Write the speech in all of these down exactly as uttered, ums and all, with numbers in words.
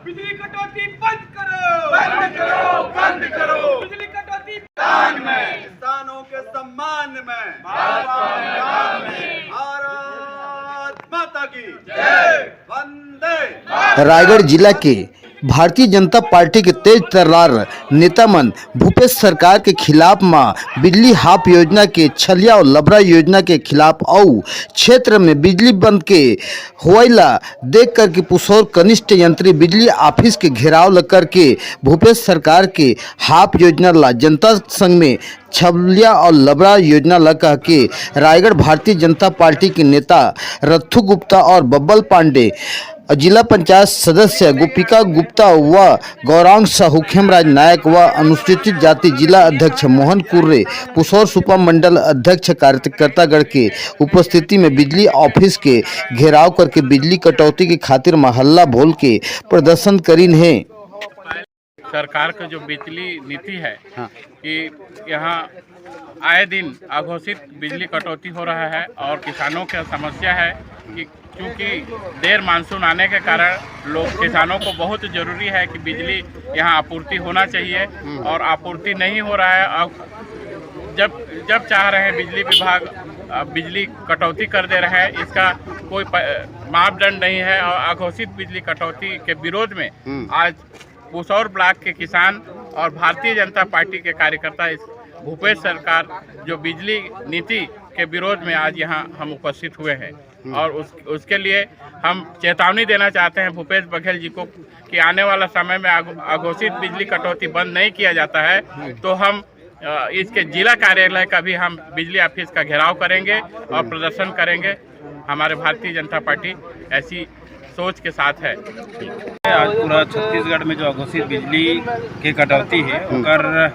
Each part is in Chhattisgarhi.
बिजली कटौती बंद करो। बंद करो, बंद करो। बिजली कटौती दान में। किसानों के सम्मान में। भारत माता की जय। वंदे। रायगढ़ जिला के भारतीय जनता पार्टी के तेज तर्रार नेता मन भूपेश सरकार के खिलाफ म बिजली हाफ योजना के छलिया अउ लबरा योजना के खिलाफ अउ क्षेत्र में बिजली बंद के होवई ला देख करके पुसौर कनिष्ठ यंत्री बिजली ऑफिस के घेराव ल करके भूपेश सरकार के हाफ योजना ला जनता संग में छलिया अउ लबरा योजना ला कह के रायगढ़ भारतीय जनता पार्टी के नेता रत्थू गुप्ता अउ बब्बल पांडे, जिला पंचायत सदस्य गोपिका गुप्ता व गौरांग साहू, खेमराज नायक व अनुसूचित जाति जिला अध्यक्ष मोहन कुर्रे, पुसौर सुपा मंडल अध्यक्ष कार्यकर्तागण के उपस्थिति में बिजली ऑफिस के घेराव करके बिजली कटौती के खातिर महल्ला भोल के प्रदर्शन करिन हे। सरकार का जो बिजली नीति है हाँ। कि यहाँ आए दिन अघोषित बिजली कटौती हो रहा है और किसानों का समस्या है कि क्योंकि देर मानसून आने के कारण लोग, किसानों को बहुत ज़रूरी है कि बिजली यहाँ आपूर्ति होना चाहिए हम्म। और आपूर्ति नहीं हो रहा है। अब जब जब चाह रहे हैं बिजली विभाग, अ, बिजली कटौती कर दे रहे हैं, इसका कोई प-, मापदंड नहीं है और अघोषित बिजली कटौती के विरोध में हम्म। आज पुसौर ब्लॉक के किसान और भारतीय जनता पार्टी के कार्यकर्ता इस भूपेश सरकार जो बिजली नीति के विरोध में आज यहाँ हम उपस्थित हुए हैं हम्म। और उस, उसके लिए हम चेतावनी देना चाहते हैं भूपेश बघेल जी को कि आने वाला समय में आघो-, अघोषित बिजली कटौती बंद नहीं किया जाता है हम्म। तो हम, अ, इसके जिला कार्यालय का भी हम बिजली ऑफिस का घेराव करेंगे और हम्म। प्रदर्शन करेंगे। हमारे भारतीय जनता पार्टी ऐसी सोच के साथ है। आज पूरा छत्तीसगढ़ में जो अघोषित बिजली के कटौती है, हम्म। ओकर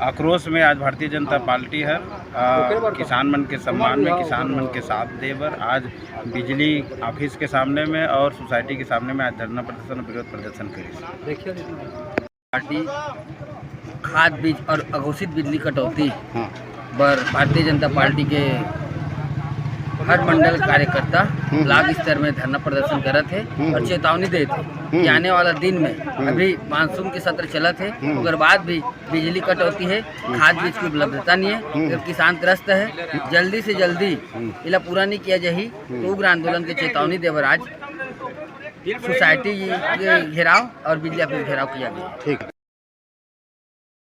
आक्रोश में आज भारतीय जनता पार्टी हर, आ, किसान मन के सम्मान में, किसान मन के साथ दे बर आज बिजली ऑफिस के सामने में और सोसाइटी के सामने में आज धरना प्रदर्शन, विरोध प्रदर्शन करिस। पार्टी खाद बीज और अघोषित बिजली कटौती हाँ। बर भारतीय जनता पार्टी के हर मंडल कार्यकर्ता हम्म। ब्लॉक स्तर में धरना प्रदर्शन करत हे हम्म। और चेतावनी देत हे कि हम्म। आने वाला दिन में हम्म। अभी मानसून के सत्र चलत हे, हम्म। ओकर बाद भी बिजली कटौती हे, हम्म। खाद बीज की उपलब्धता नहीं है, हम्म। अगर किसान त्रस्त है, जल्दी से जल्दी हम्म। इला पूरा नहीं किया जाही, हम्म। तो उग्र आंदोलन के चेतावनी देबर आज सोसाइटी के घेराव और बिजली ऑफिस घेराव किया गया। ठीक।